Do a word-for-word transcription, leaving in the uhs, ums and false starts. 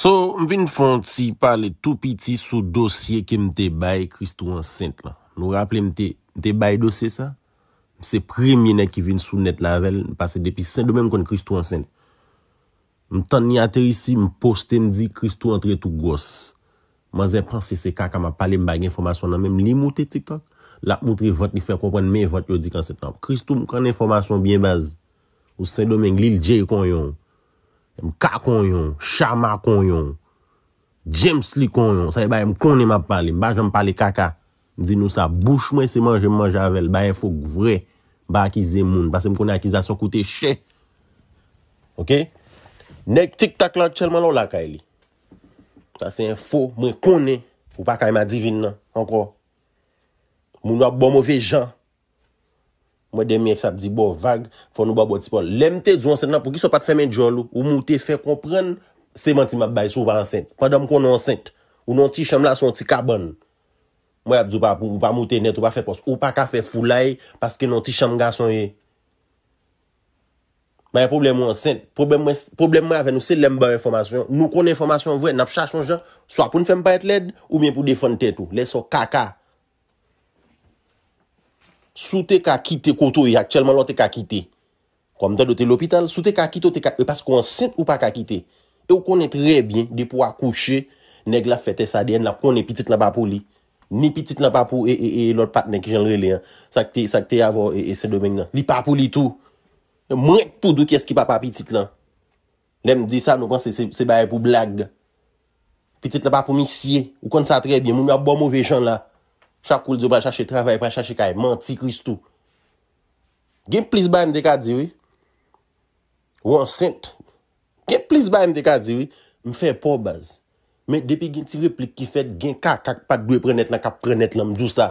So, m vin fè yon ti pale tou piti sou dosye ke m te bay Christoo ansent lan. Nou raple m te, m te bay dosye sa? Se premye nèg ki vin sou nèt la avè l, paske depi Sendomeng m konn Christoo ansent. M tann li ateri isi, m poste, m di Christoo antre tou gwòs. Manzè panse se kaka m ap pale, m bay enfòmasyon nan menm. Li moute TikTok, l ap moutre vant, li fè konprann men vant yo di k ansent lan. Christoo, m konn enfòmasyon byen baz. Ou Sendomeng, Lil J konyon. M K konyon, Chama konyon. James li konyon. Sa e bagay m konnen m ap pale. M pa janm pale kaka. M di nou sa, bouch mwen se manje m manje avè l. Bay enfo k vrè. M pa akize moun. Paske m konnen akizasyon koute chè. Oke? Nèg TikTok la aktyèlman la w lakay li. Sa se enfo mwen konnen. Ou pa ka madivin nan ankò. Moun w ap bò move jan. Mwen de mi ex ap di bò vag, fò nou ba bò ti pòl. Lè m te di w ansent nan, poukisa w pa t fèmen djòl ou? Ou m ou te fè konprann, se manti m ap bay si w pa ansent. Pandan m konnen w ansent. Ou nan ti chanm la, se yon ti kabann. Mwen ap di w pa pou, ou pa moute nèt, ou pa fè pòs. Ou pa ka fè foulay, paske nan ti chanm gason ye. Bay pwoblèm ou ansent. Pwoblèm mwen, pwoblèm mwen avè nou, se lè m ba w enfòmasyon. Nou konnen enfòmasyon vre, n ap chache yon jan, swa pou n fè m parèt lèd, oubyen pou defann tèt ou. Lè sa w kaka. Si w te ka kite kote w ye aktyèlman la, w te ka kite. Kòm tande w te lopital, si w te ka kite, w te ka, e paske w ansent, ou pa ka kite. E w konnen trè byen, depi w akouche, nèg la fè tès A D N, l ap konnen pitit lan pa pou li. Ni pitit lan pa pou e, e, e lòt patnè ki jan l rele an. Sa k te, sa k te avè w e, e Sendomeng nan. Li pa pou li tou. Mwen k pou di w kiyès ki papa pitit lan. Lè m di sa, nou panse se, se bagay pou blag. Pitit la pa pou misye. Ou konn sa trè byen. Moun yo ap ba w move jan la. Chak kou l di w pral chache travay, pral chache kay. Manti Christoo. Gen plis bagay m te ka di wi. Ou ansent. Gen plis bagay m te ka di wi. M fè pa w baz. Men depi gen ti replik ki fèt, gen kaka k pa t dwe pran nèt lan k ap pran nèt lan, m di w sa.